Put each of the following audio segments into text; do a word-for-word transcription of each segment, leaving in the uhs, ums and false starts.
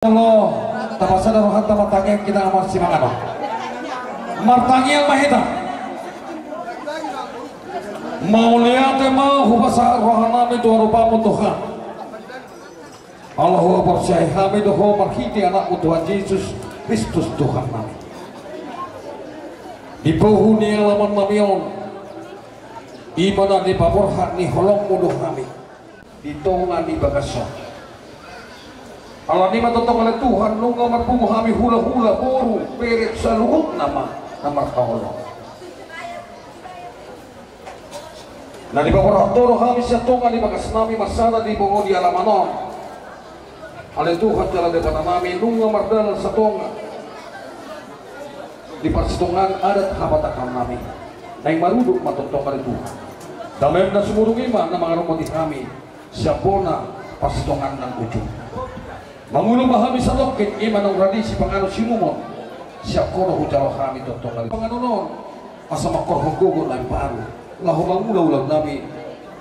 Molo tapasada rohanta martangiang hita, marsimanganon. Martangiang ma hita. Mauliate ma hupasahat rohanami tu adopanMu, Tuhan. Ala huparsaehon hami do Ho marhite AnakMu Tuhan Jesus Kristus Tuhannami. Di pogu ni alamannami on, i ma na nipaborhat ni holongMu do hami di tonga ni bagas on. Alani i ma tongtong ale Tuhan, nunga marpungu hami hulahula, boru, bere, saluhutna ma na marhaholongan. Na nipaborhat Ho do hami sian tonga ni bagasnami, marsada di pogu ni alaman on. Ale Tuhan jala Debatanami, nunga mardalan satonga di parsitongaan adat habatahonnami. Naeng marudut ma tongtong ale Tuhan. DameM na sumurung i ma na mangaromoti hami sian bona parsitongaan nang ujung. Mangolu ma hami satongkin, i ma naung rade sipanganon siinumon sian Ho do hujalo hami tongtong ale Tuhan. Panganon on asa mangkorhon gogo na imbaru laho mangula ulaonnami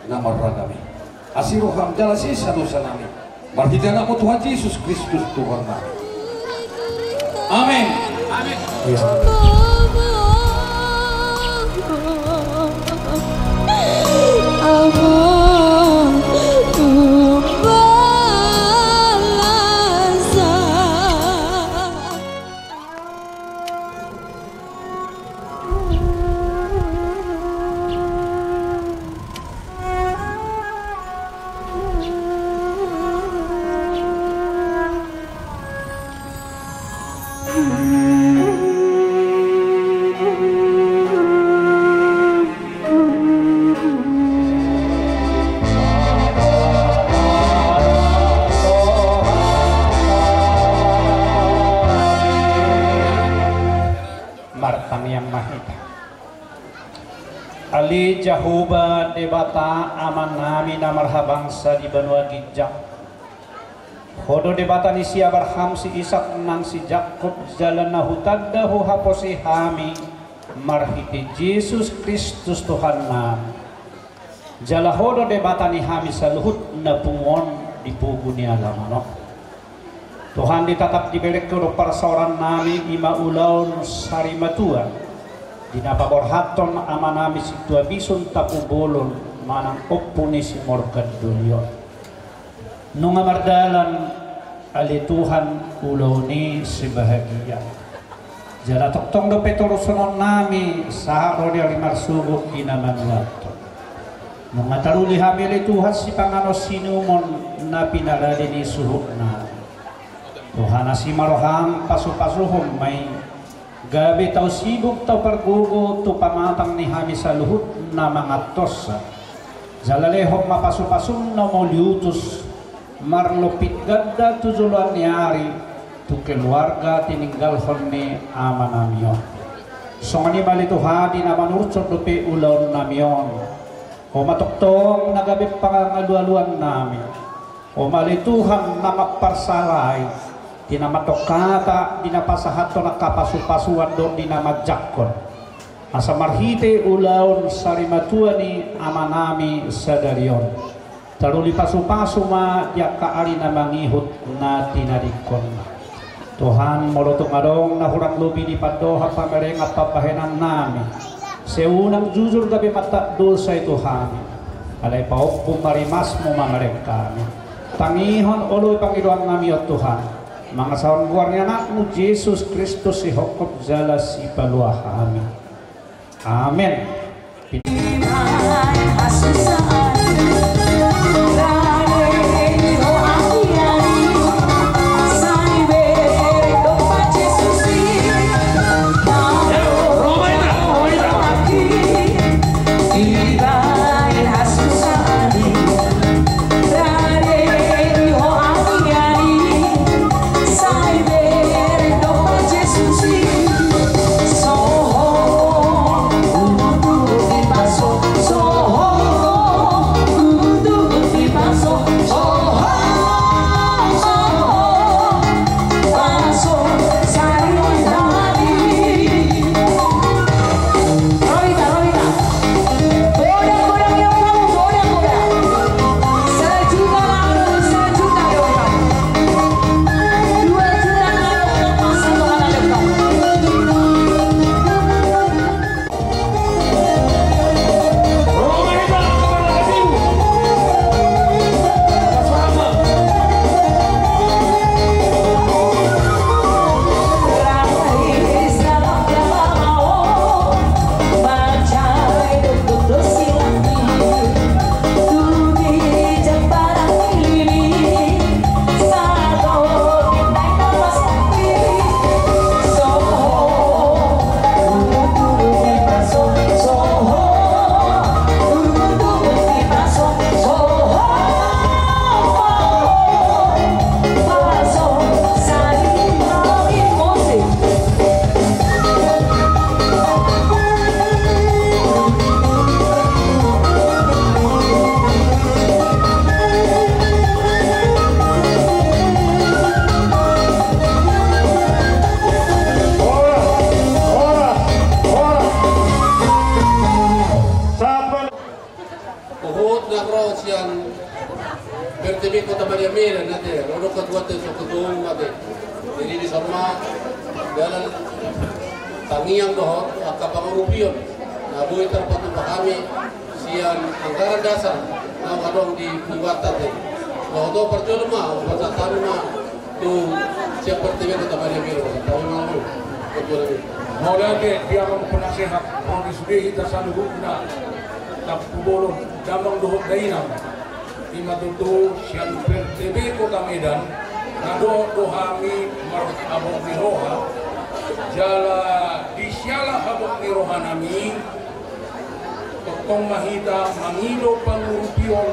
na marragam i. Asi rohaM jala sesa dosanami. Marhite AnakMu Tuhan Jesus Kristus Tuhannami. Amen. Amen. Martangiang ma hita. Ale Jahowa Debata Amanami na marhabangsa di banua ginjang, Ho do Debata ni si Abraham, si Isak nang si Jakob, jala na hutanda huhaposi hami marhite Jesus Kristus Tuhannami. Jala Ho do Debata ni hami saluhut na pungu on di pogu ni alaman on. Tuhan, ditatap dibereng Ho do parsaorannami, i ma ulaon sarimatua di na paborhathon amanami Sintua Bison Tampubolon manang Ompu ni si Morgan Dolion. Nunga mardalan ale Tuhan ulaon i sebahagia. Jala tongtong dope torusononnami sahat ro di ari marsogot di na manuathon. Nunga taruli hami ale Tuhan sipanganon siinumon na pinarade ni suhutnami. Tuhan, asi ma roham, pasupasuhon ma i. Gabe tau sibuk tau pargogo tu pamatang ni hami saluhut na mangantonsa. Jala lehon ma pasupasum na mauliutus marlompit ganda tu joloan ni ari tu keluarga tininggalhon ni amanami on. Songon i ma ale Tuhan di na manurutson dope ulaonnami on. Ho ma tongtong na gabe pangalualuannami. Ho ma ale Tuhan na mamparsalai di na mandok hata, di na pasahathon angka pasupasuan dohot di na manjangkon. Asa marhite ulaon sarimatua ni amanami sadari on, taruli pasupasu ma di angka ari na mangihut na tinadingkon. Tuhan, molo tung adong na hurang lobi di pandohan, pamarengan, pambahenannami, sai unang jujur gabe mantat dosa i tu hami. Alai paompum ma rimasmu mamereng hami. Tangihon oloi pangidoannami on, Tuhan, mangasahon goar ni Anakmu Jesus Kristus, sihophop jala sipalua hami. Amen. Jadi dison ma dalan tangiang dohot angka pangurupion na boi tarpatupa hami sian anggaran dasar na adong di punguanta te. Dohot parjolo ma, pasahat hami ma tu sian P R T B Kota Madya Medan. Kami mau. Mauliate di amang penasehat, ro di sude hita saluhutna, Tampubolon, damang dohot dainang. Ima tutu sian P R T B Kota Medan, na dohot do hami marhabot ni roha, jala di siala habot ni rohanami, tongtong ma hita mangido pangurupion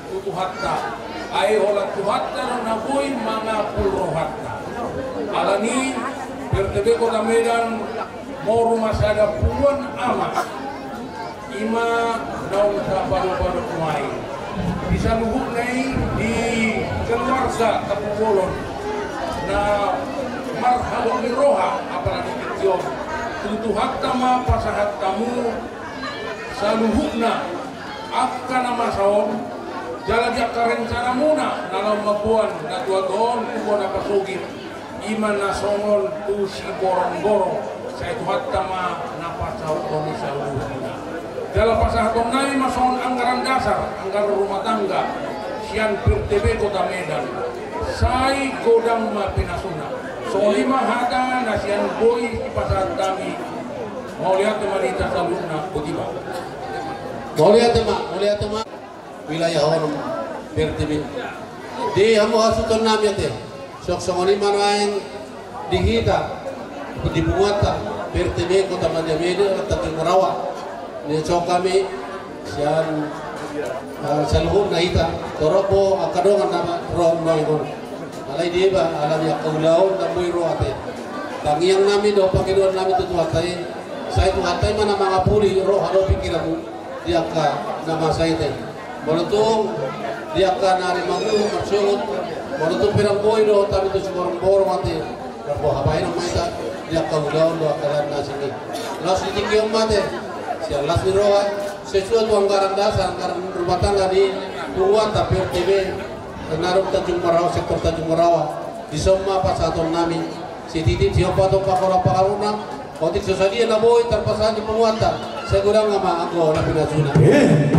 tu Tuhanta, ai holan Tuhanta do na boi mangapul rohanta. Alani P R T B Kota Medan moru ma sada punguan ama. Ima naung sapadopado nuaeng. Di saluhutna i di keluarga Tampubolon na marhabot ni roha apala di tingki on. Tu Tuhanta ma pasahat hamu saluhutna angka na masa on, jala di angka rencanamuna na laho mamboan na tuatua on tu bona pasogit. Ima na songon tu siborongborong, sai Tuhanta ma na pasahathon i saluhutna. Jala pasahatonnami ma songon anggaran dasar, anggaran rumah tangga, sian P R T B Kota Medan, sai godang ma pinasuna. Songon i ma hata na sian boi dipasahat hami. Mauliate ma di hita saluhutna, botima. Mauliate ma, mauliate ma. Wilayah on P R T B. Di hamu hasuhutonnami ate. Songon i ma nuaeng di hita, di punguanta P R T B Kota Madya Medan, Tanjung Morawa. Ni cok hami sian, eh, saluhutna hita, torop do angka dongan na ro nuaeng on. Alai didia, alani angka ulaon na boi ro ate. Tangiangnami dohot pangidoannami tu Tuhanta i, sai Tuhanta i ma na mangapuli roha dohot pingkiranmu. Di angka na masa i ate. Molo tung di angka na ari mamuhut marsogot, molo tung pe ndang boi dohot hami tu siborongborong ate. Marboha bahenon ma hita di angka ulaon dohot angka na asing i. Laos di tingki on ma ate, sian las ni roha, sesuai tu anggaran dasar, anggaran rumah tangga di punguanta P R T B na adong Tanjung Morawa, sektor Tanjung Morawa. Dison ma pasahatonnami. Sititi siompa tu pakola pakaruna. Otik so sadia na boi tarpasahat di punguanta, sai godang ma anggo na pinasuna. Eh.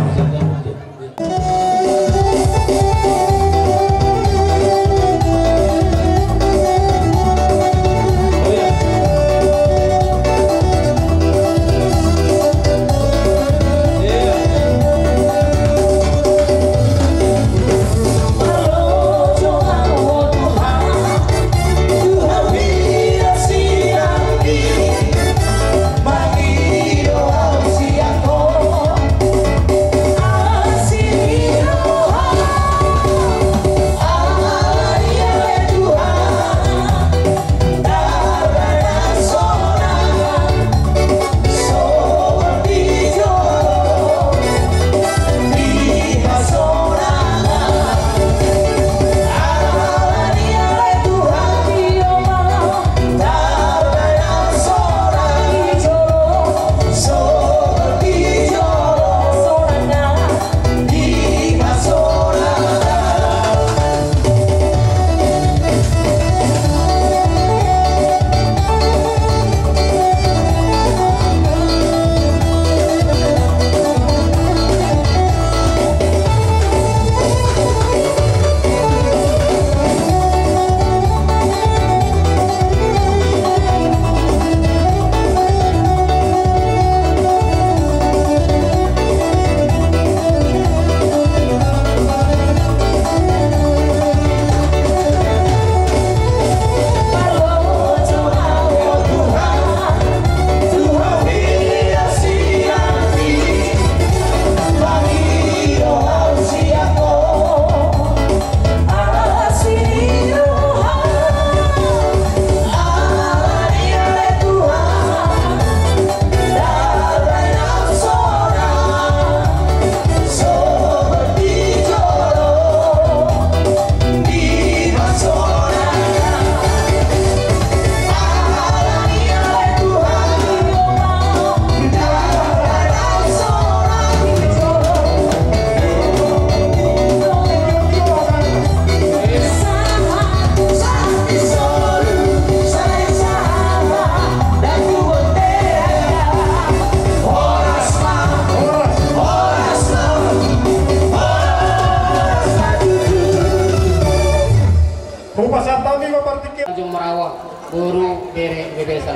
Tanjung Marawa, boru, bere, bebesan.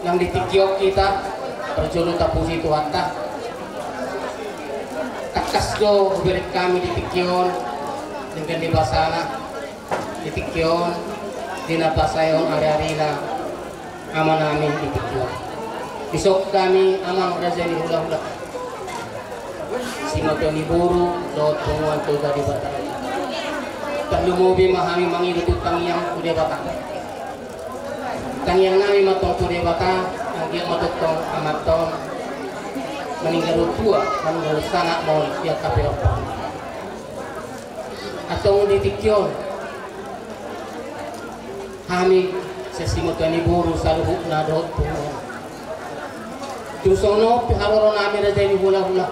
Nang di tingki on hita parjolo tapuji Tuhanta. Tangkas do hubereng hami di tingki on denggan ni basana di tingki on, di na pasaehon ari-arina amanami di tingki on. Dison hami amang raja ni hulahula, simatuan ni boru dohot punguan Toga Debata. Tarlumobi ma hami mangido tu tangiang tu Debata. Tangiangnami ma tong tu Debata, anggiat ma tongtong amanta on maninggal tua, maninggal sangap ma on di angka pe ompa. Antong di tingki on hami sian simatuan ni boru saluhutna dohot punguan, tung songon on pe haroronami raja ni hulahula,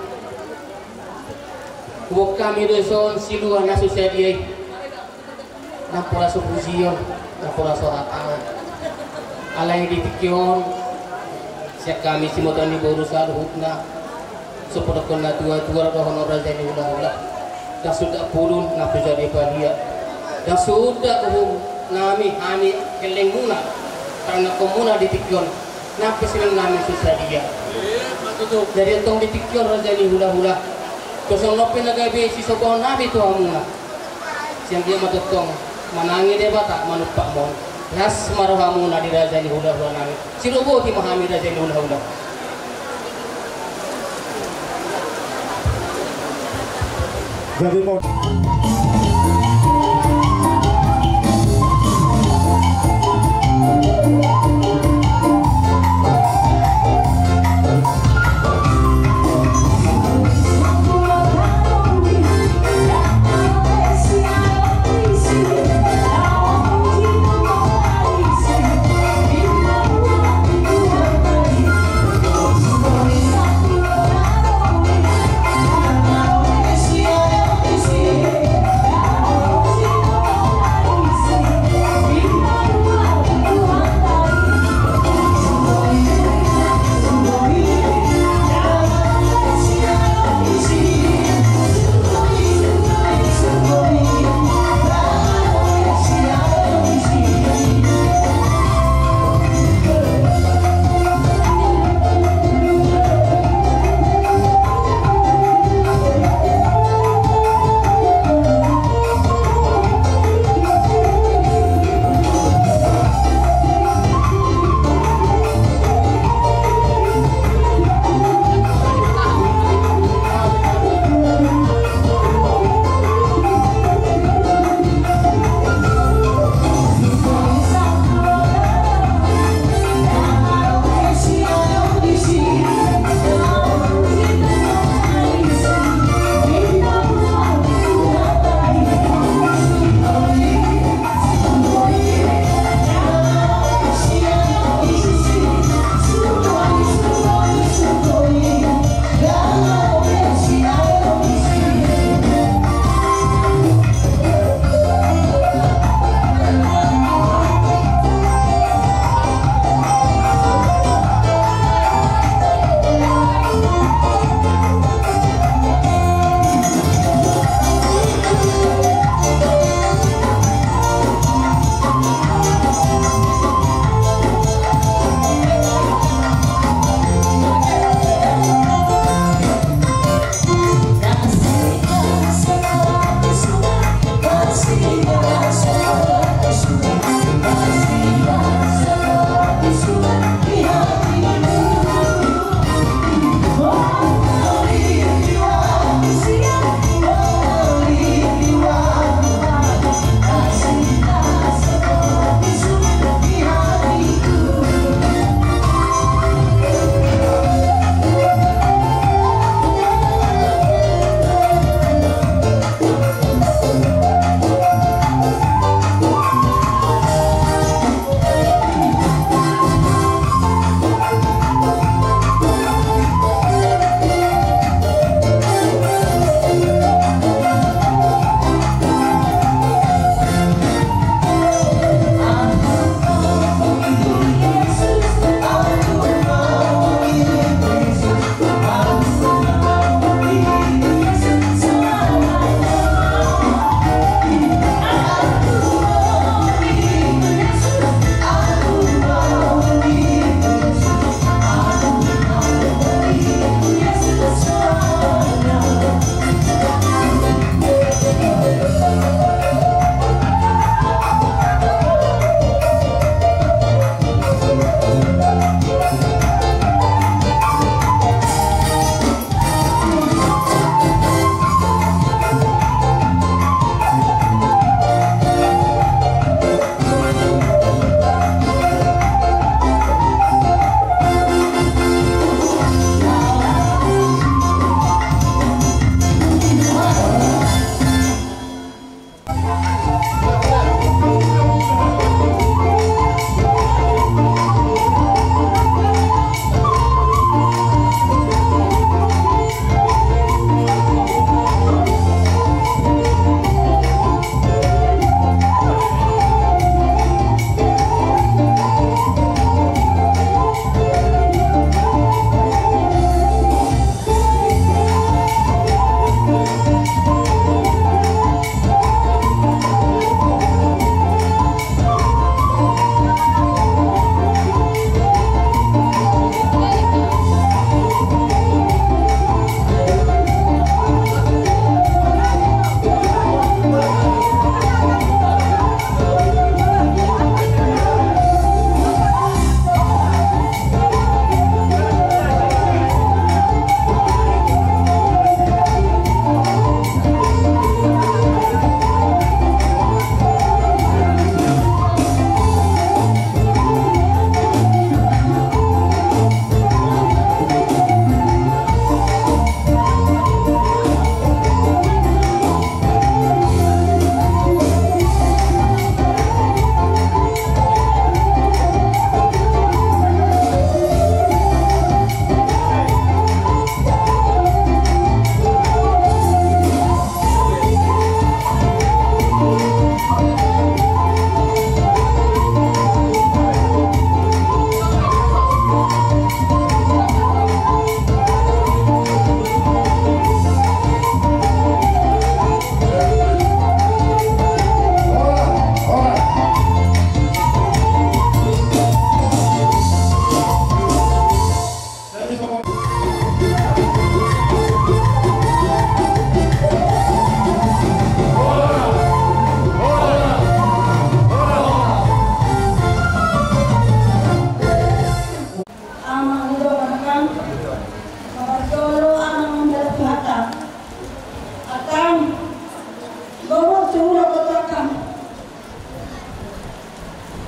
huboan hami do dison silua na so sadia i. Nampuna so pujion, nampuna so hataon. Alai di tingki on sian hami simatuan ni boru saluhutna, so padokkon na tua-tua do dohonon raja ni hulahula. Ndang suda pulun nang pe jadi palia, ndang suda uhum nami hami hellengmuna, taranakkonmuna di tingki on, nang pe silang nami so sadia. Jadi antong di tingki on raja ni hulahula, tung songon on pe na gabe sisombahon nami tu hamuna. Sian dia ma tongtong manangi Debata manumpak ma on. Las ma rohamuna di raja ni hulahula nami. Sidoboti ma hami raja ni hulahula. Jadi mau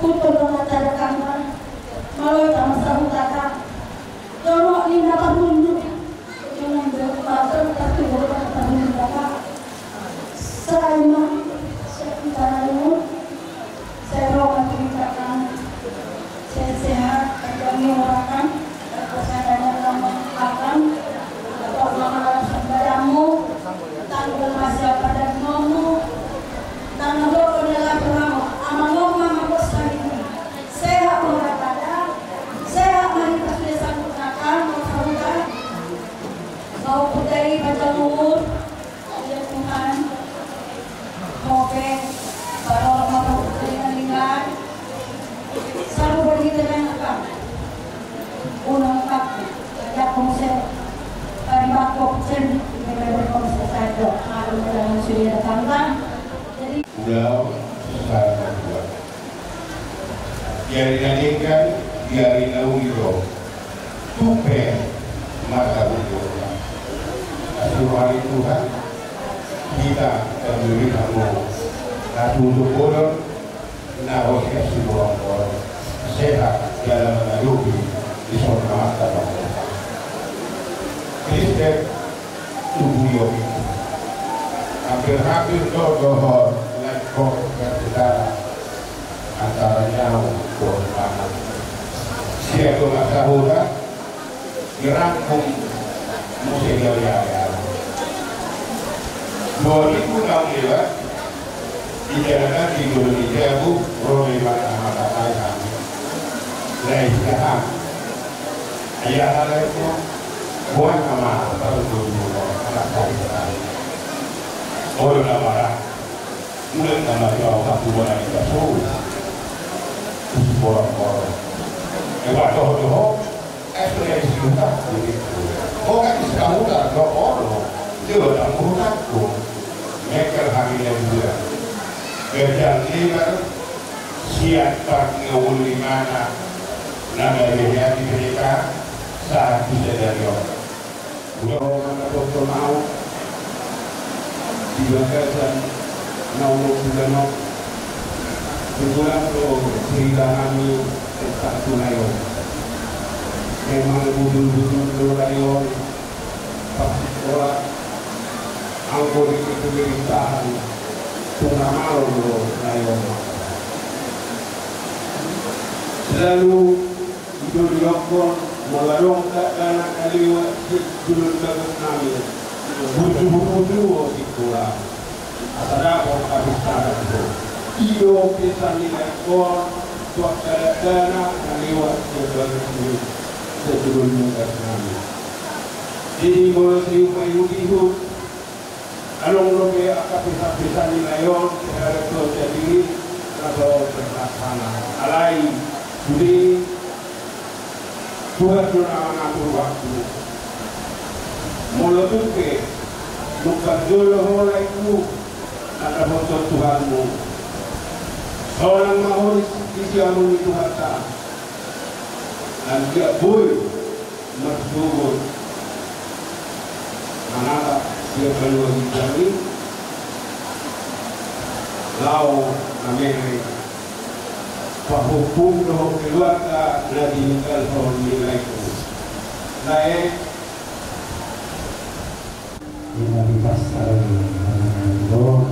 Tutu do na tadakangka, malo hita marsahutaka. Jolo ninna parhunduk. Jolo ninna parhunduk, parhunduk. Sai ma, sai ma, sai roha tu hita kan. Sehat-sehat, panjang ni umur akan. Persendalan nama akan. Atau nama alam sembadamu. Tanggul masih apa dan nomu. Tangan lo kau dalam rumah. Amang lo mama bos lagi. Sehat murah pada, sehat mari pas dia sangkut nakal, mau sabutan. Mau putih panjang umur, ya Tuhan. Oke, kalau mau putih dengan ringan, selalu bagi tenang apa? Unang tak, ya kamu saya, tadi bakok sen, kita berkonsentrasi, kalau dalam sudah datang. Jadi, Ulaon sesat na tua. Di ari na denggan, di ari na uli do. Tung pe marga bujur. Asi roha ni Tuhan, hita pamilih hamu. Na tutu bolon, na hosia siborong bolon. Sehat, dalam mengadupi, di sorga mata. Kristen, tubuh yogi. Hampir-hampir do dohot, na ingkon bersaudara. Antara nyawa dohot pangan. Siap dohot sahuta, dirangkum muse gawe ari. Dua minggu naung lewat, di jalanan di dulu di jabu, ro memang amat amat. Lai siahan. Ayah halai ko, buat nama, baru dulu, anak saya. Olo nama. Mulai nama jauh aku mulai kasur. Borok-borok. Ewa doho-doho. Ekspresi utak. Kok kan bisa utak doho. Dia udah utak tuh. Mekel hamil yang dua. Kerjaan lebar. Siap tak ngawul di mana. Nama dia di mereka. Saat bisa dari orang. Ro mandapothon ahu di bagasan na olo bulan on. Kebetulan do cerita nami tentang tu lae on. Memang budul-budul do lae on. Pas sikola, anggo di pemerintahan, tung na malo do lae on. Selalu Ido didok, molo adong dakdanak na lewat sian joloan bagas nami, burju-burju do sikola. Asa dapot habisaran do. Ido pesan ni laengkon tu angka dakdanak na lewat sian bagas nami, sian joloan bagas nami. Jadi molo sai hupaihut-ihut, adong dope angka pesan-pesan ni lae on, sehari tu jadi, atau terlaksana. Alai, sude Tuhan do na mangatur waktu. Molo tung pe, nunga jolo ho laengku, na dapothon Tuhanmu. Sonang ma ho di siamun ni Tuhanta. Anggiat boi marsogot manatap sian banua ginjang i, laho mamere pahompum dohot keluarga na tininggalhon ni laengku. Lae. Ima di pasar, eh, do.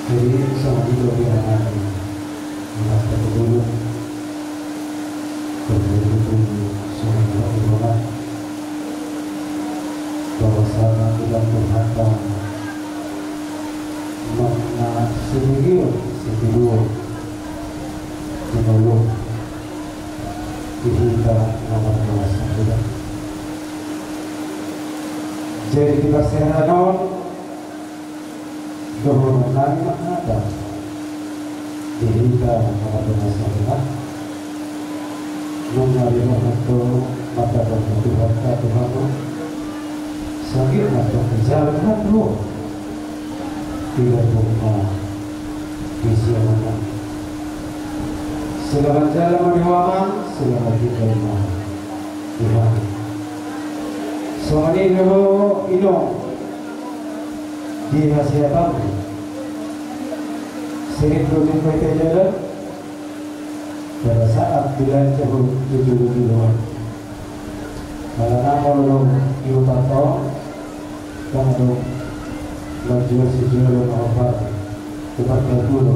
Jadi, sama juga dia nanti. Ima satu dulu. Berburu dulu, sama juga di rumah. Bahwasanya tidak berharta. Mana sendiri, sendiri. Di mulut. Di hita nomor dua sembilan. Jadi di parserahan on, dohonon nami ma hata. Di hita nomor dua sembilan. Nunga didohot do mata pembutuhan satu hama. Sakit mata pejalan hatu. Tidak berubah. Di siapa? Selamat jalan, Mani Waman. Selamat tinggal, Mani. Tuhan. Songon i do, Ino. Di hasiatanmu. Sering dua jumpa kita jalan. Pada saat dilanjut tujuh dua. Kalau nama lo di otak kau, kamu dong. Lanjut si jual lo mau apa? Cepat ke dulu.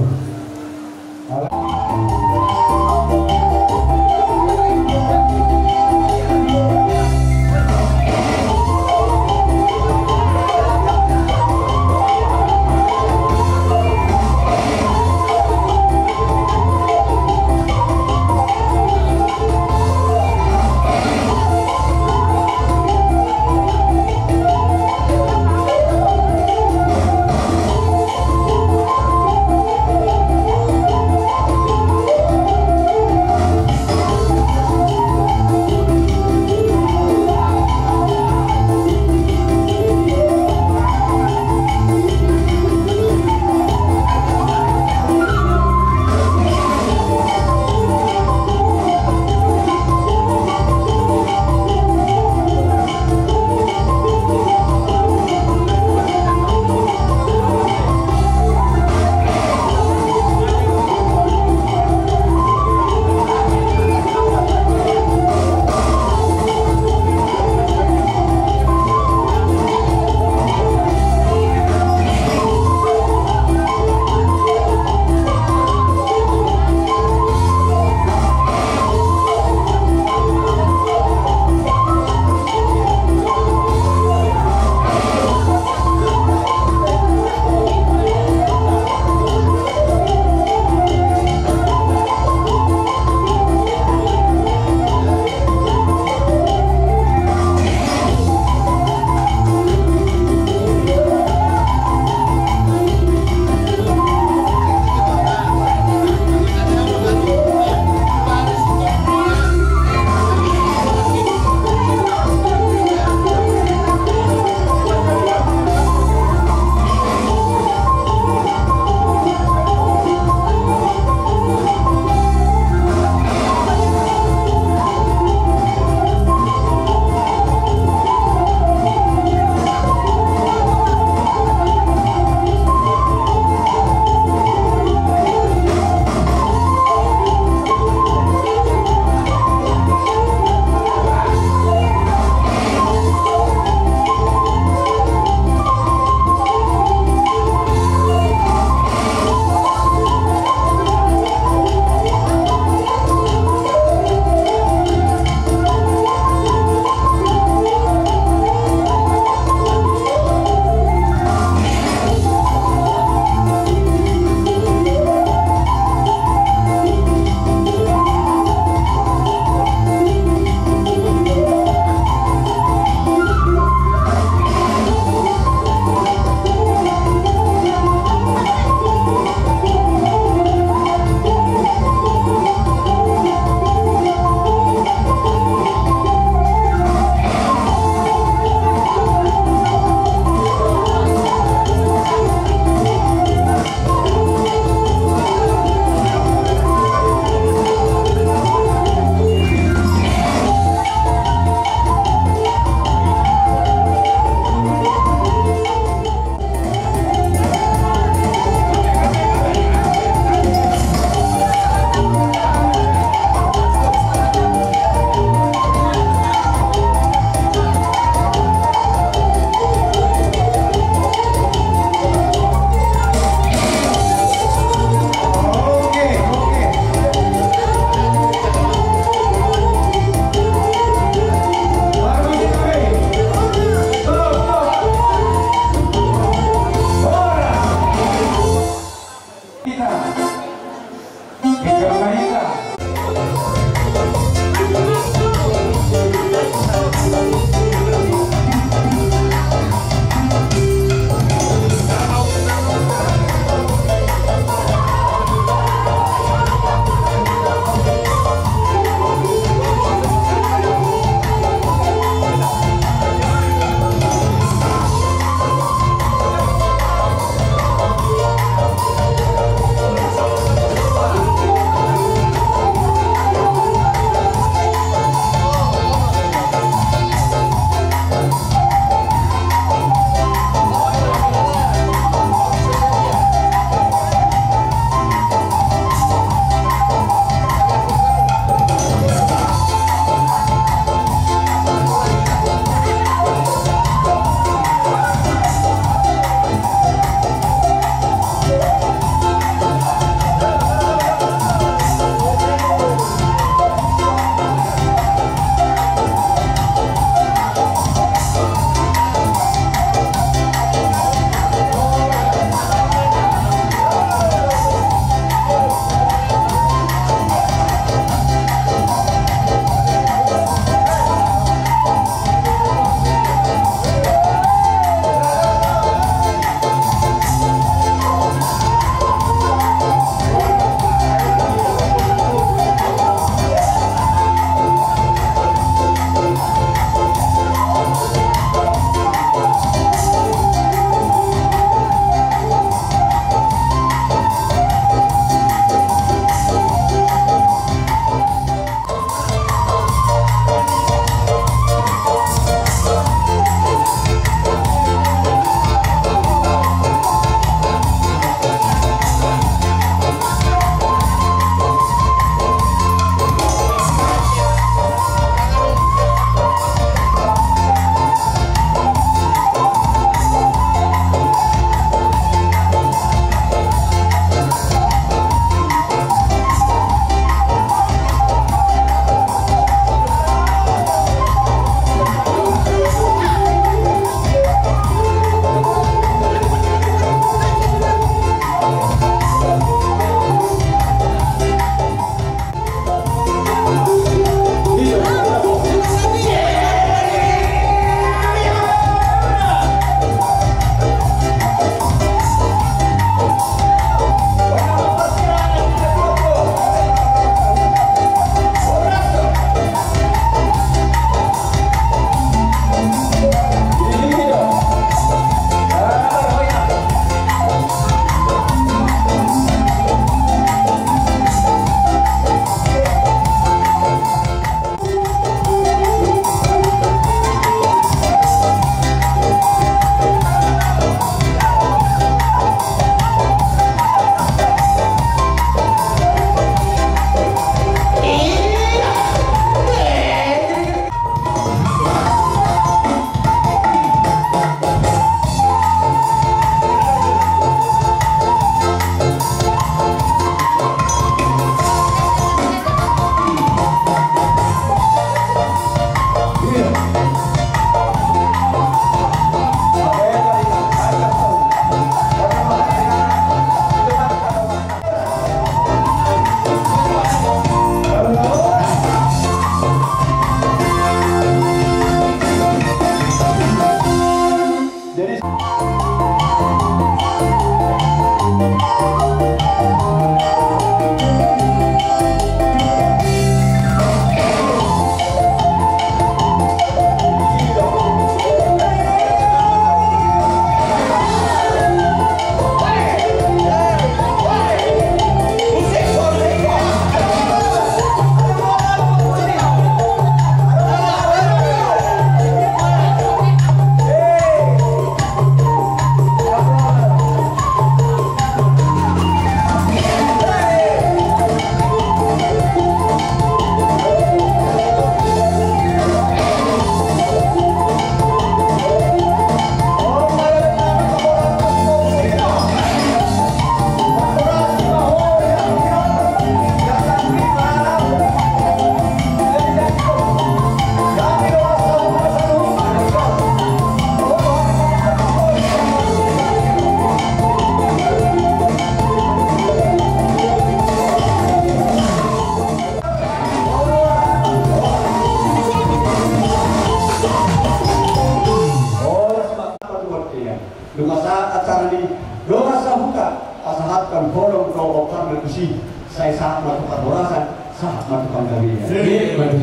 Dongan sahuta, pasahathon holong dohot parmegusi, sai sahat ma tu parhorasan, sahat ma tu panggabean.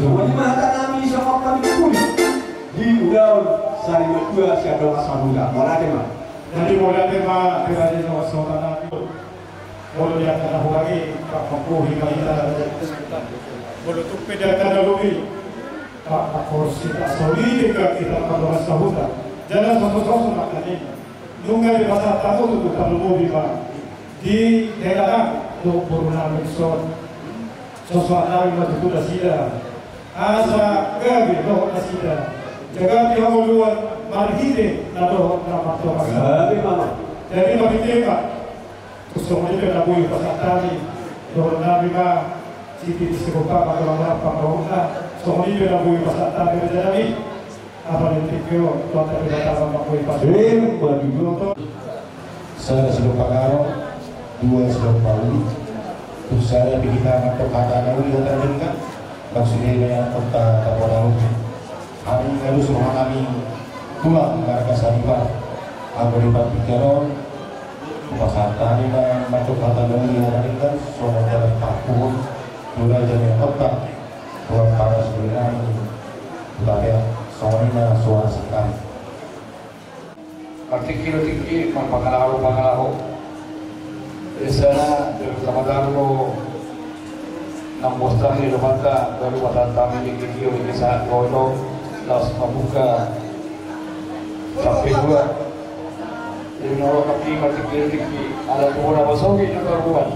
Songon i ma hata nami songon pamingkuri di ulaon sari matua sian dongan sahuta. Mauliate ma. Jadi mauliate ma, pribadi dongan sahuta nami. Molo di angka na hurang i, pakkongkoi ma hita. Molo tung pe di angka na lobi, pakkorsita soli deka hita pardongan sahuta. Jala sosososo ma angka i. Nunga dipasahat hamu tu tarlumobi ma di hela nami dohot boru nami dison. Sosoan nami ma tutu nasida asa gabe dohot nasida. Jaga di hangoluan marhite na dohot na martonga. Gabe ma. Jadi marhite ma. Tung songon i pe na boi pasahat nami dohot nami ma. Siti di sigompa ma dohot na panggabean. Songon i pe na boi pasahat nami raja nami. Apa ni tikio, kota di Batam, apa kue pas. Em, bagi dua ton. Sada sidok pangaro, dua sidok pauli. Tung sada pe hita mantok hata na uli hata denggan. Maksudnya ini yang kota Tapanuli. Hami harus roha nami tulang marga Saribar. Anggo di partingkian on, pasahat hami ma mantok hata na uli hata denggan. Songon dalan pakuhon tu raja ni kota. Tulang paras beri nami. Tapi songon i ma suara sekali. Partingki do tingki, marpangalaho pangalaho. Di sana, dari Tamataro, nang bostan di rumah ta, baru pasal kami di video ini saat kodo, las membuka sampai dua. Jadi, noro kaki, partingki do tingki, ala tu bola basogi, nang karuan.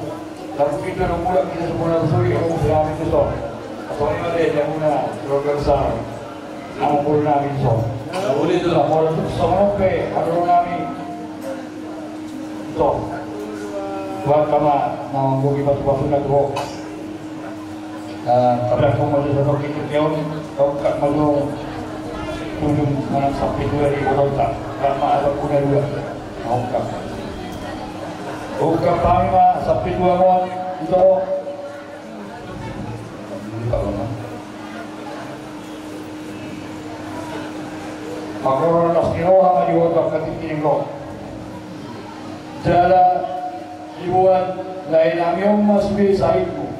Tapi kita nang mulak, kita semua basogi, aku berani tu so. Atau ini ada yang guna, keluarga besar. Nang boru nami dison. Nang boru nami dison pe, adong nami. Dison. Buat kama nang gogi pasu-pasu na tuho. Tapi aku mau jadi satu kita keon, kau kak mau ujung mana sampai dua di kota. Kak ma ada punya dua. Mau kak. Buka kami ma sampai dua mon. Dison. Mangkorhon las ni roha ma di huta angka tingki ni ro. Jala dibuat lae nami on ma sude sahitmu.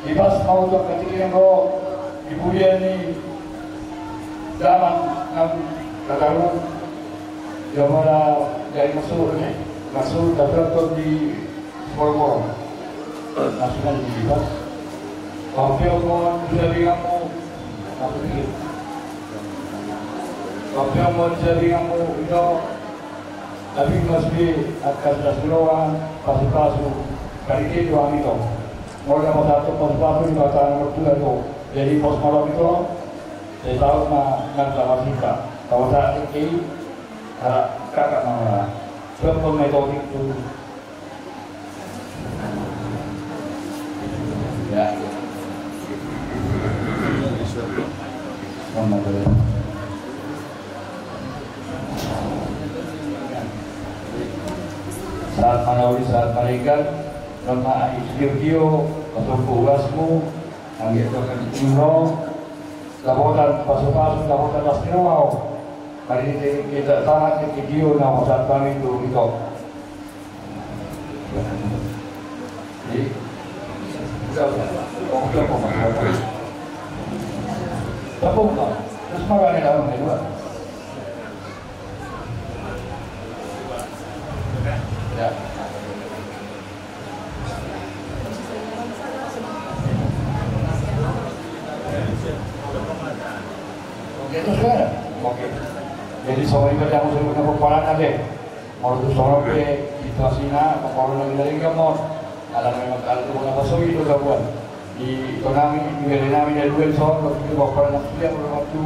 Dibas ma huta angka tingki ni ro di pudian ni damang nang tatarung. Ia mala jadi maksud, maksud tatarung di Moro-moro. Masukan di bas. Papeon ma tu sabinganmu. Papeon ma tu sabinganmu, ito. Tapi masih akan sudah suruhan, pasu-pasu. Kali ini dua ito. Molo dapat satu pasu-pasu di batang nomor dua itu. Jadi pos malam itu, saya tahu ma, nang sama kita. Tahu saat ini, kakak mama. Sebab metode itu. Sahat ma na uli, sahat ma na denggan, sahat ma na uli, sahat ma na denggan. Dapotan pasu-pasu, dapotan las ni roha. Mari kita tahan di video na pasahat hami tu ito. Oke, terus kan? Oke. Jadi, soalnya kan yang musim kena peperangan deh. Molo tung songon pe situasina, pangkorhon na binaen gamon. Ala memang ala tu bona pasogi do gabuan. Di ito nami, di bere nami na dua dison, waktu itu bapak na sudah, molo waktu.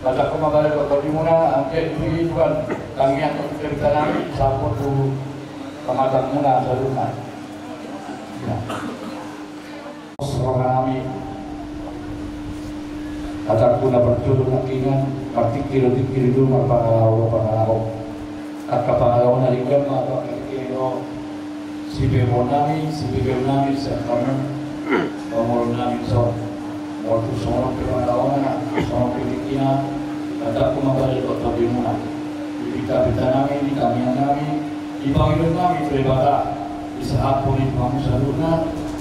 Batak ko mabalik waktu di muna, angke di Tuhan. Tangiang waktu cerita nami, sampun tu pamatang muna, saluhutna. Ya. Roha nami. Hatangku na parjolo nangkiningan, martingki do tingki, di dua marpangalaho do pangalaho. Angka pangalaho na denggan ma, angka tingki do. Sipeopon nami, sipeopon nami, sian hamu. Pamolon nami dison. Molo tung songon on pe pangalahona, songon on pe tingkina. Hatangku ma balik do tondimuna. Di Di hapinta nami, di tangiang nami, di pangidoan nami tu Debata, disahaphon i tu hamu saluhutna.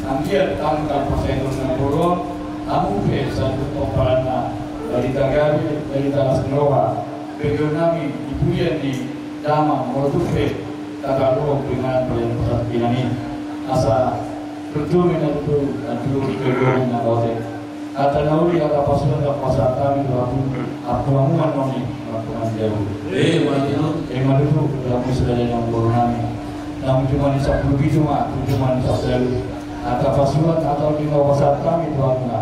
Anggiat tangkas pasahaton na boru on, hamu pe saluhut pomparanna, barita gabe, barita las ni roha. Pangidoan nami di pudian ni damang, molo tung pe tataluhon tu inganan pelayanan parsatongkinan i, asa berdoa na tutu, na tutu berdoa na kau te. Hata na uli, hata pasupasu, hata pasahat hami tu hamu, ampu hamu ma annon i martonga ni jabu. Emma tutu. Emma tutu, tu hamu sada na umur nami. Naung jumadi sampulu pitu ma, tu jumadi sampulu ualu. Hata pasupasu, hata uli na pasahat hami tu hamu na,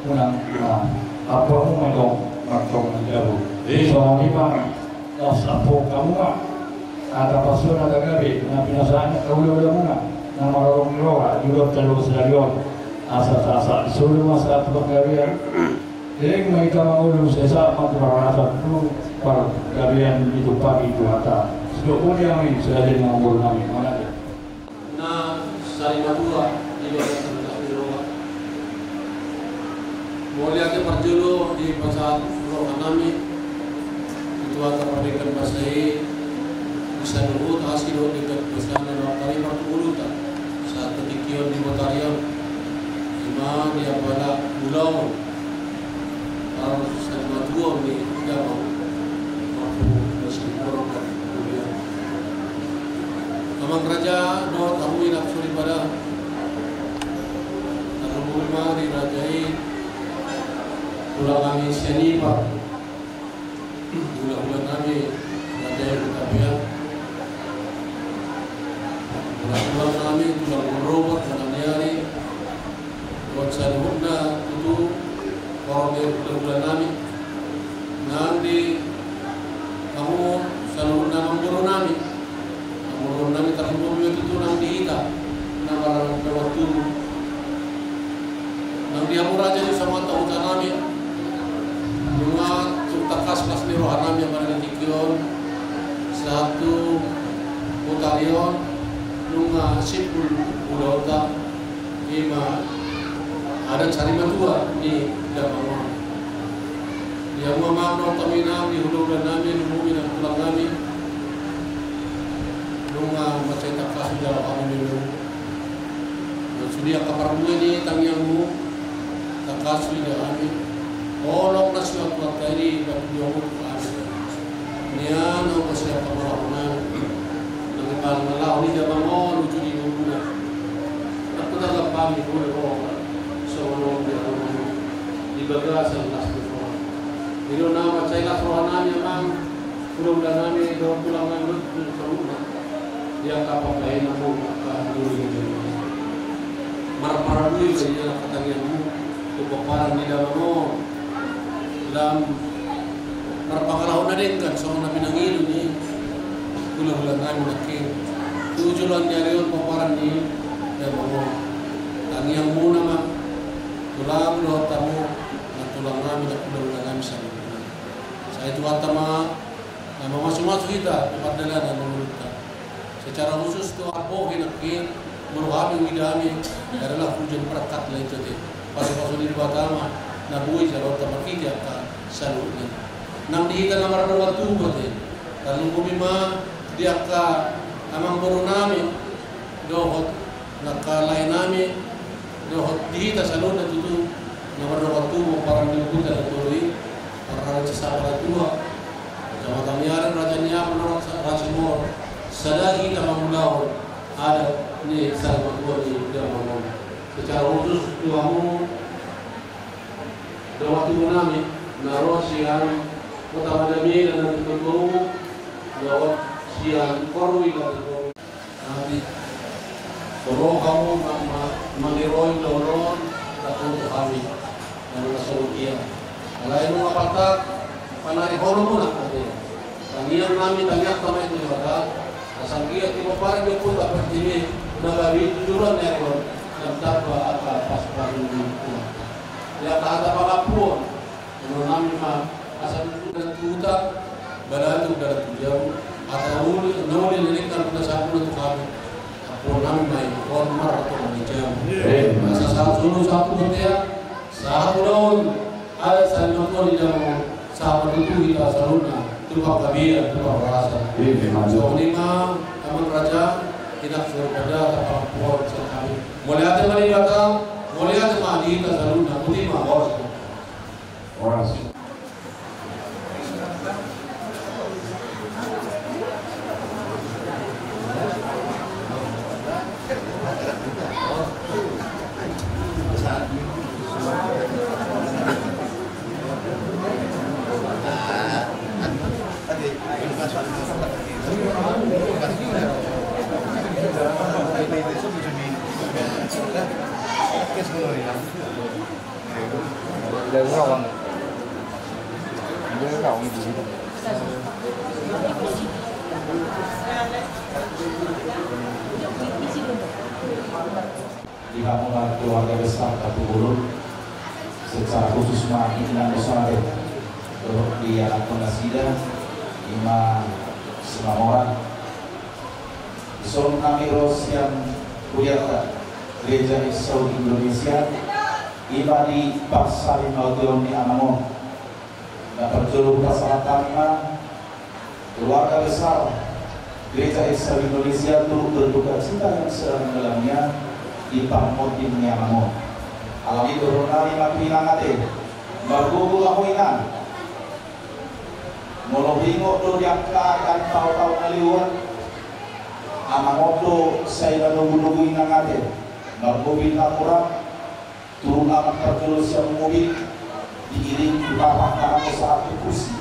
unang ma, ampu hamu ma annon martonga ni jabu. Emma. Songon i ma. Laos ampu hamu ma hata pasupasu, hata gabe na pinasahat ni hulahula muna na marholong ni roha di ulaonta dua sadari on. Asa sahat-sahat ni solu ma sahat tu panggabean. Leleng ma hita mangolu, sai sahat ma tu parhorasan tu panggabean ditumpahi Tuhanta. Sidok boni hami, sada na umur nami, manang na sari matua di bagasan las ni roha. Mauliate parjolo dipasahat roha nami tu Tuhanta pardenggan basa i, di saluhut asi dohot denggan basa na naung tarima tu ngolunta sahat tu tingki on di botari on. Ima di apala ulaon, ulaon sari matua ni damang. Amang raja dohot hamu inang soripada. Tarlumobi ma di raja i tulang nami sian Ipar. Hulahula nami raja i Hutapea. Hulahula nami tulang Bonrobot, Bonaniari. Dohot saluhutna tutu, horong ni hulahula nami. Nang di hamu saluhutna amangboru nami. Amangboru nami, tarlumobi ma tutu nang di hita na mardalan tubu. Nang di hamu raja di saluhutna huta nami. Nunga tung tangkas las ni roha nami, apala di tingki on sahat tu botari on, nunga simpul ulaonta. Ima adat sari matua ni damang on. Di hamu amang dohot hamu inang, di hulahula nami, lumobi nang tulang nami. Nunga mansai tangkas hujalo hami memeng. Nang sude angka parbue ni tangiangmu, tangkas hujalo hami. Holong na sian Tuhanta i di batu ni hamu tu hami. Nian na umasian pamalahonan, nang ipalangalaho ni damang on uju di ngoluna. Nang hutanggap hami boi roha songon on di hamu di bagasan las ni roha. I do na mansai las roha nami amang, hulahula nami dohot tulang nami dohot tu saluhutna. Di angka pambahenanmu, angka duri ni damang on. Marparbue ma nian angka tangiangmu tu pomparan ni damang on. Lam marpangalaho na denggan songon na pinangido ni hulahula nami nangkin tu joloan ni ari on pomparan ni damang on. Tangiangmuna ma tulang dohot hamu nang tulang nami nang hulahula nami saluhutna. Sai Tuhanta ma na mamasumasu hita tu pardalanan ni ngolunta. Secara khusus tu ampo i nangkin, molo hami, huida hami adalah hujan berkat, lae, jate pasupasu ni Debata ma na boi jaloonta marhite angka saluhutna. Nang di hita na mardongan tubu ate, tarlumobi ma di angka amangboru nami dohot angka lae nami, dohot di hita saluhutna tutu na mardongan tubu pomparan ni ompunta na tolu i, Raja Sabaratua, Raja Mataniari, Raja Niapon, Raja Simorop, sada hita mangulahon adat ni sari matua ni damang on. Secara khusus tu hamu dongan tubu nami na ro sian Kota Madamena na di Totoru, dohot sian Korwil na di Totoru. Nami, so ro hamu ma-, ma-, maniroi dohonon, tatoto hami. Nang na songon dia. Alai nunga patak, panarihonon muna ate. Tangiang nami, tangiang nami tu Debata, asa anggiat di pomparan ni ompunta pertiwi na gabe i tu joloan ni ari on, lam tamba angka pasupasu ni Tuhanta. Di angka hata pangampuon, dohonon nami ma, asa tutu dalan tu huta, balatuk dalan tu jabu, hata na uli, na uli na denggan na sahat tu hami. Ampuon nami ma i, on martonga ni jabu. Asa sahat solu sahat tu bontean, sahat ulaon adat sari matua ni damang on, sahat ma tutu hita saluhutna Tuhan kami, Tuhan rasa. Iya, memang. Songon i ma, Amang Raja, inang suhut, panggual sian hami. Mauliate ma di Debata, mauliate ma di hita saluhutna, boti ma, horas. Horas. Di hamu na keluarga besar Hutapulu, secara khusus ma di inang Rosade, dohot di anakkon nasida, i ma Simamora. Dison hami ro sian hurianta Gereja Exaud Indonesia, i ma di parsarimateon ni amang on. Na parjolo hupasahat hami ma keluarga besar Gereja Exaud Indonesia turut berduka cita yang sedalam-dalamnya di parmonding ni amang on. Alani i dohonon nami ma tu inang ate, margogo ma ho inang. Molo huingot do di angka taon-taon na lewat, amang on do sai manogunogu inang ate, marmobil na murah, turun amang parjolo sian mobil, diiringi tu bapa na mangusahon kursi.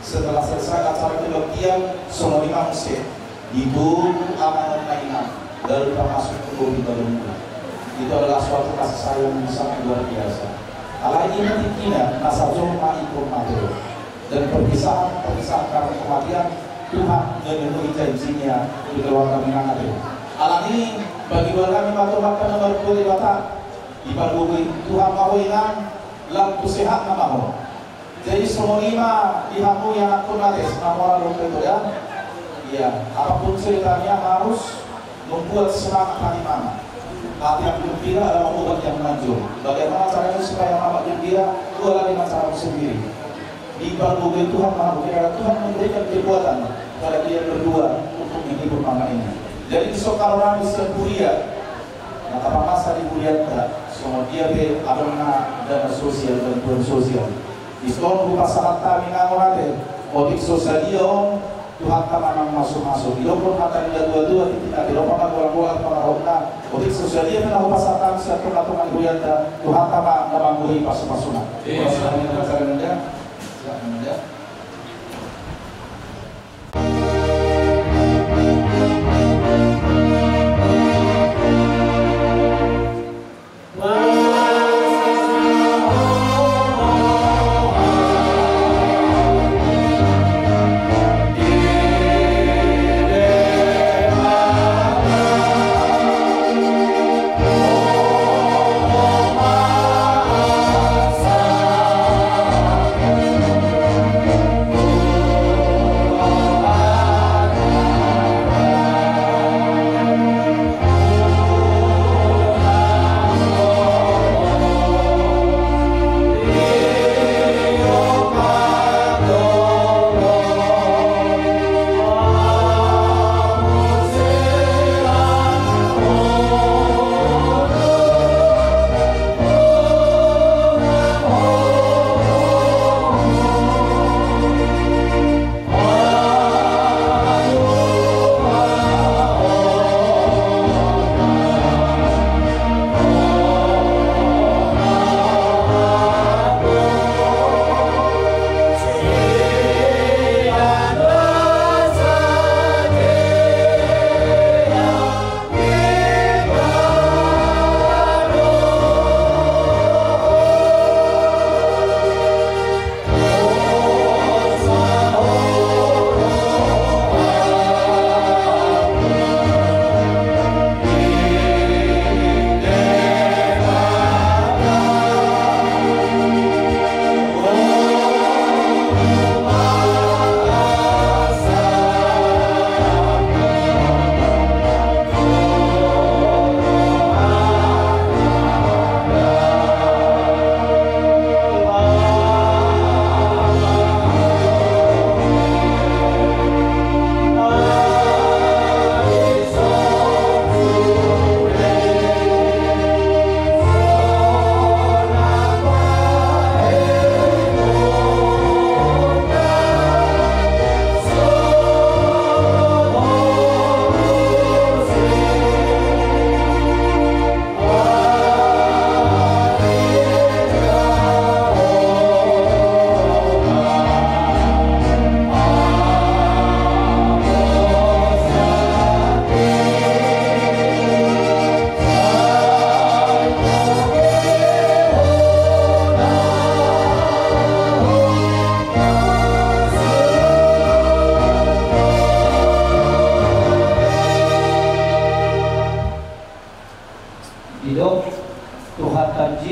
Setelah selesai acara kebaktian, songon i ma muse, ditogu amang on ma inang, lalu pamasuk tu mobil baru muna. Itu adalah suatu kasih sayang yang sangat luar biasa. Alai i ma tingkina, na sajo ma ingkon mate. Dan perpisahan, perpisahan karena kematian, Tuhan memenuhi janji-Nya di keluarga ni inang ate. Alani i, panggual nami ma tu Amanta na martua Debata, dipargogoi Tuhan ma ho inang, lam tu sehat ma ho. Jadi songon i ma di hamu anakkon ate, Simamora dohot Ito ya. Iya, apapun ceritanya harus membuat semangat hati mama. Hati yang gembira adalah obat yang manjur. Bagaimana caranya supaya mama gembira? Jualan dengan caramu sendiri. Dipargogoi Tuhan ma ho, kiranya Tuhan memberikan kekuatan pada kalian berdua untuk menghibur mama ini. Jadi dison haroro nami sian huria, na tapamasa di hurianta, songon dia pe adong na dana sosial, bantuan sosial. Dison hupasahat hami inang on ate, otik so sadia on, Tuhanta ma na mamasumasu. Didokkon hata ni natuatua, tintin na tilopa ma golanggolang pangarahutna. Otik so sadia pe na hupasahat hami sian tongatonga ni hurianta, Tuhanta ma na manggohi pasumasuna. Iya. Silakan, Amanda. Silakan, Amanda.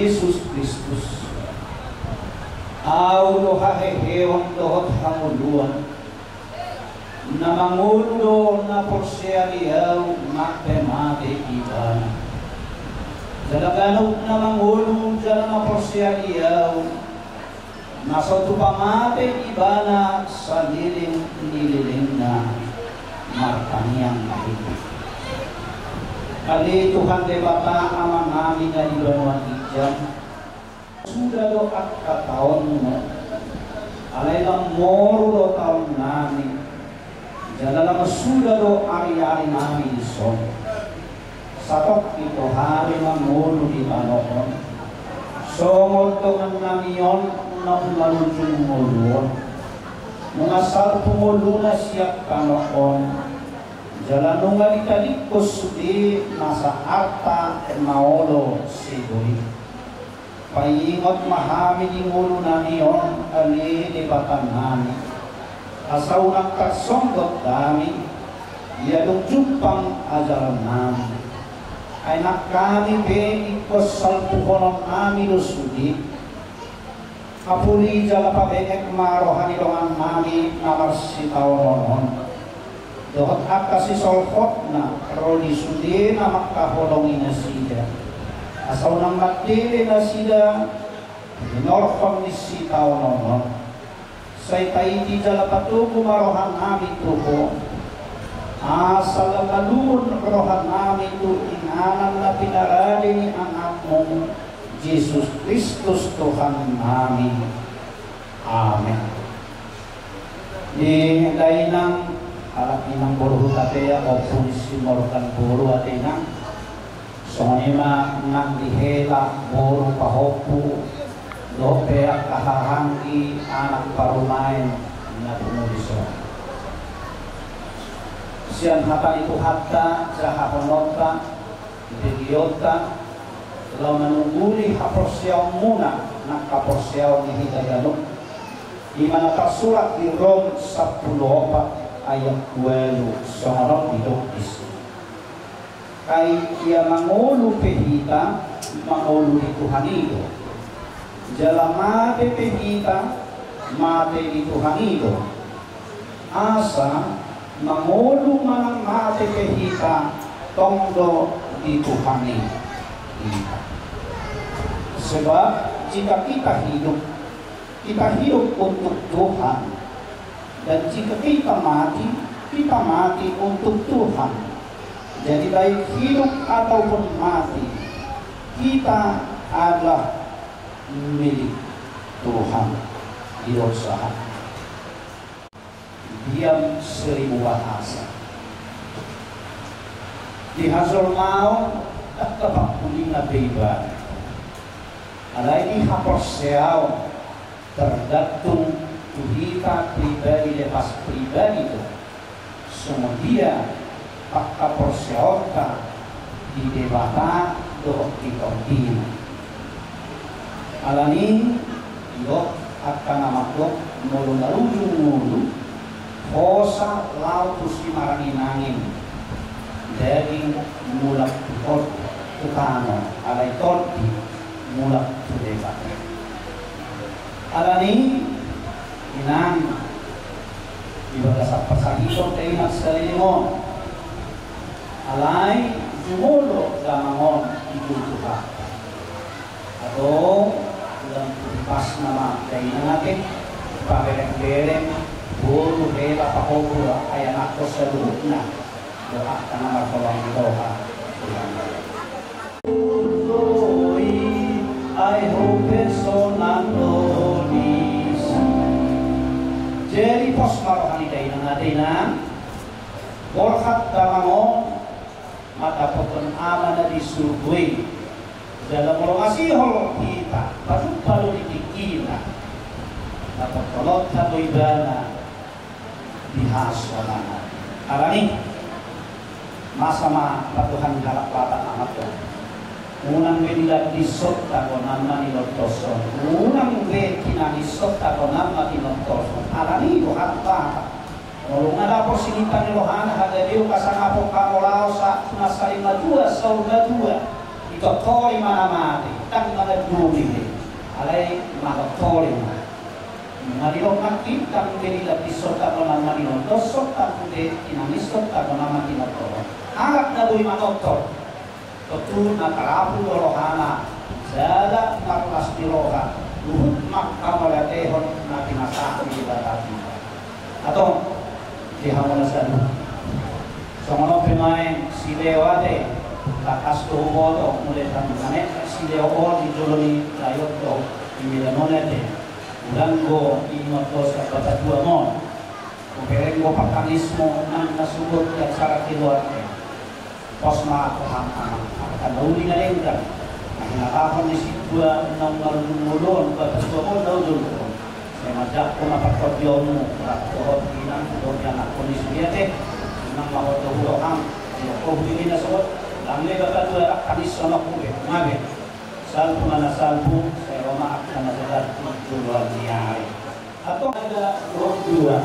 Jesus Kristus, Ahu do haheheon dohot hangoluan. Na mangolu do na porsea di Ahu, mate-mate ibana. Jala ganup na mangolu jala na porsea di Ahu, na so tupa mate ibana saleleng ni lelengna, martangiang ma hita. Ale Tuhan Debata Amanami na di banua ginjang, suda do angka taonmu, alai lam moru do taonnami, jala lam suda do ari-arinami dison. Satongkin do hami mangolu di tano on, songon dongannami on na manujung ngolu on. Nunga salpu ngoluna sian tano on, jala nunga ditadingkon sude nasa arta na olo segoi. Paingot ma hami di ngolunami on, ale Debatanami, asa unang tarsonggot hami, ia dung jumpang ajarannami. Ai nang hami pe ingkon salpuhononnami do sude. Apuli jala pabenget ma roha ni dongannami na marsitaonon on dohot angka sisolhotna ro di sude na mangkaholongi nasida, asa unang mandele nasida di hinorhon ni sitaonon on. Sai taiti jala patogu ma rohanami tu Ho, asa lam malungun rohanami tu inganan na pinarade ni Anakmu, Jesus Kristus Tuhannami. Amen. Di dainang, halak inang boru huta pe, ia ompu ni si Morgan boru ate inang. Songon i ma nang di hela boru pahompu dohot pe angka hahaanggi anak parumaen na pungu dison. Sian hata ni Tuhanta jahahononta, begeonta, laho manungguli haporseaonmuna nang haporseaon ni hita ganup. I ma na tarsurat di Rom sampulu opat ayat ualu, songon on didok disi. Ai ia mangolu pe hita, mangolu di Tuhan i do. Jala mate pe hita, mate di Tuhan i do. Asa mangolu manang mate pe hita, tong do di Tuhan i hita. Sebab jika kita hidup, kita hidup untuk Tuhan. Dan jika kita mati, kita mati untuk Tuhan. Jadi baik hidup ataupun mati, kita adalah milik Tuhan. Didok sahat. Diam seribu bahasa. Di hajolmaon, tak dapat kulinga beba. Alai di haporseaon, tergantung tu hita pribadi lepas pribadi do. Songon dia panghaporseaonta di Debata dohot di Tondi. Alani i didok angka na mandok molo na rujung ngolu, hosa laho tu simarangin angin, daging mulak tu tol, tu tano, alai tondi mulak tu Debata. Alani i inang, di bagasan pasahiton dainang saleleng on, alai jumolo damang on di jolo Tuhanta. Atau dalam pas nama dainang ate, pabereng-bereng, boru, hela, pahompu, ai anakhon saluhutna, dohot angka na marholong ni roha. Ai ho pe sonang do disi. Jadi pos ma roha ni dainang ate inang, borhat damang on mandapothon Ama na di surgo i. Jala molo masihol hita, pajumpang do di tingkina, dapothononta do ibana di hasonangan. Alani i, masa ma patuhan halak Batak Amat on. Unang be dilandishon tagonan ma nilontoshon. Unang be tinangishon tagonan ma tinontoshon. Alani i do halak Batak. Molo nunga dapot sininta ni rohana, hagabeon, hasangapon, hamolaon, sa-, na saling matua, saur matua. Totoli ma na mate, ndang na mandungi be, alai manotoli ma. Madinong nangkin, ndang be dilapishon tano na madinong, doshon tano be, tinangishon tano na matinotol. Halak na boi manotol, tontu na tarapul do rohana, jala marlas ni roha, huhut manghamauliatehon na pinasahat ni Debata. Antong, di hamu na sahat. Songon on pe nuaeng si Leo ate, tangkas do huboto, mulai tangkas si Leo on di jolo ni rayon do di Medan on ate. Unang do ingot do sian bapatuam on. Hubereng do pangkangismu nang na sumurut di acara keluarga. Pos ma tu hita, angka na uli na denggan, na hinatahon ni sintua naung marujung ngolu on, bapatuam on na ujung on. Sai manjangkon ma partondianmu, rap dohot inang, dohot anakkon ni sude ate. Unang ma hot do hurohang, di hot do hujungina sogot. Ndang be bapatua rap tangis sonok ube, ngabe. Salpu ma na salpu, sai ro ma angka na sadar tu joloan ni ari. Antong, sada, dua.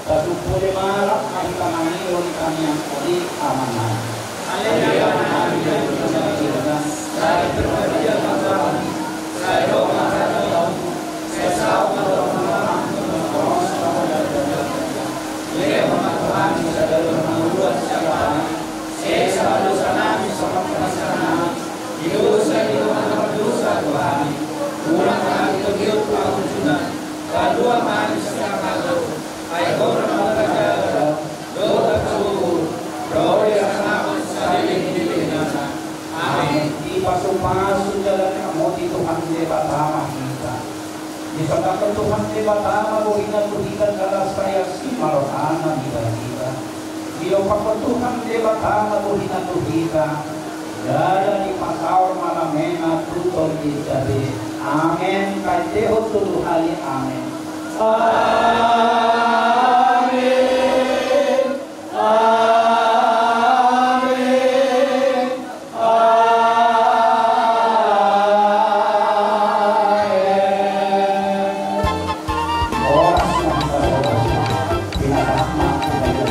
Pasupuli ma rap ma hita mangido di tangiang ni Amanta. Ai Ho do na manjaga, dohot pasupasu, dohot hasahatan saleleng ni lelengna. Amen. Dipasupasu jala diramoti Tuhan Debata ma hita. Disondangkon Tuhan Debata ma bohina tu hita jala sai asi ma rohana di hita. Diompakkon Tuhan Debata ma bohina tu hita. Jala dipasaor ma damena tu tondi jabe. Amen. Taendehon tolu hali amen. Amen. Amen. Amen. Horas ma hita, horas ma. Pinatahak ma hita.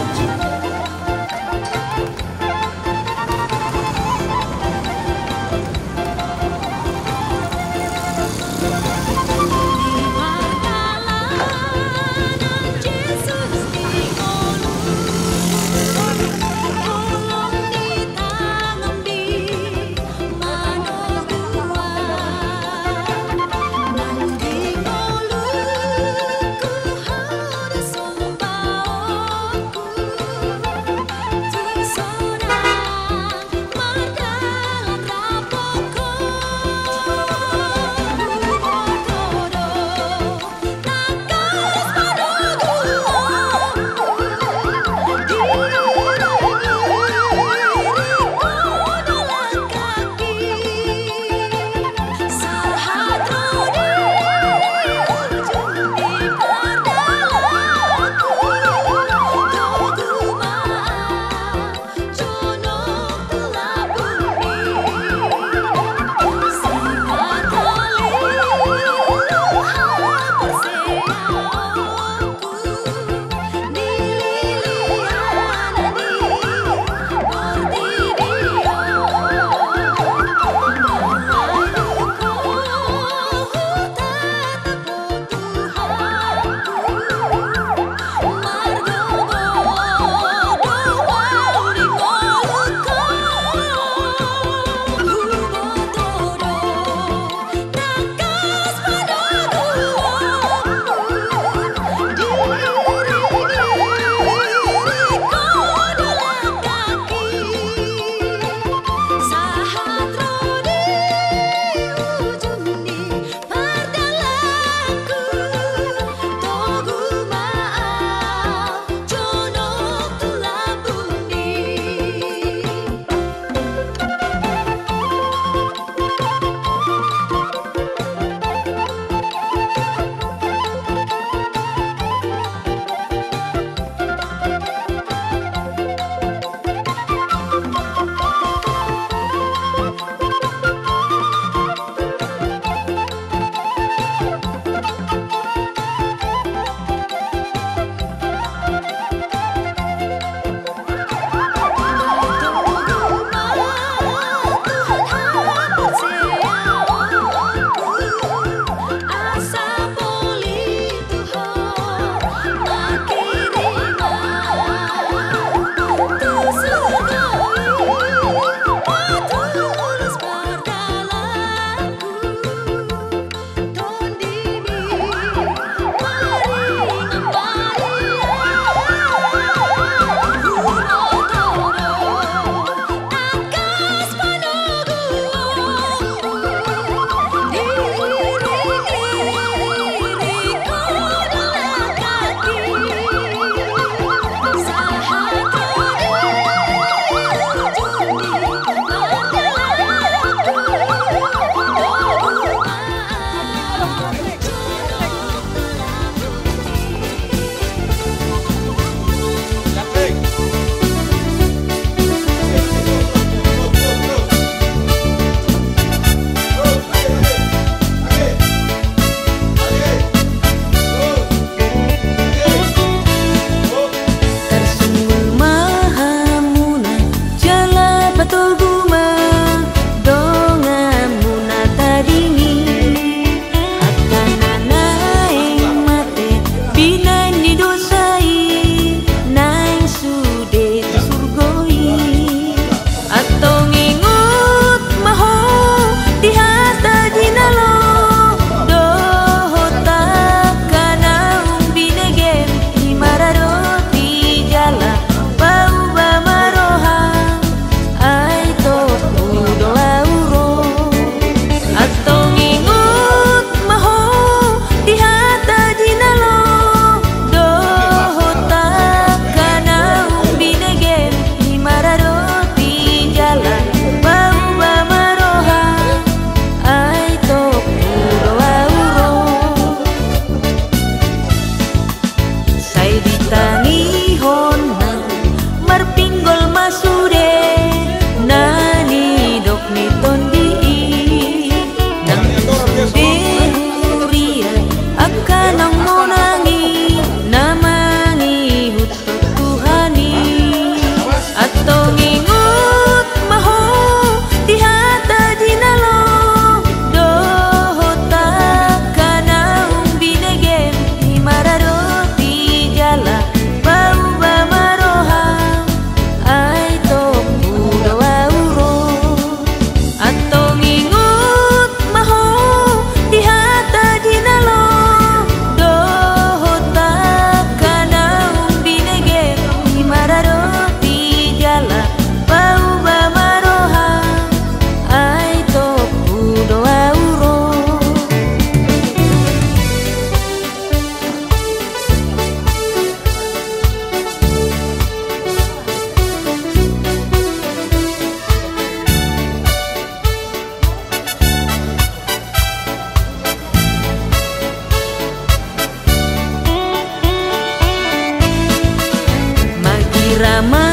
Ra ma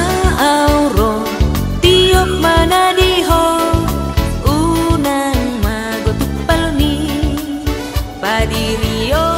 au ro, tiop ma na di ho, unang mago tumpal ni padiri o.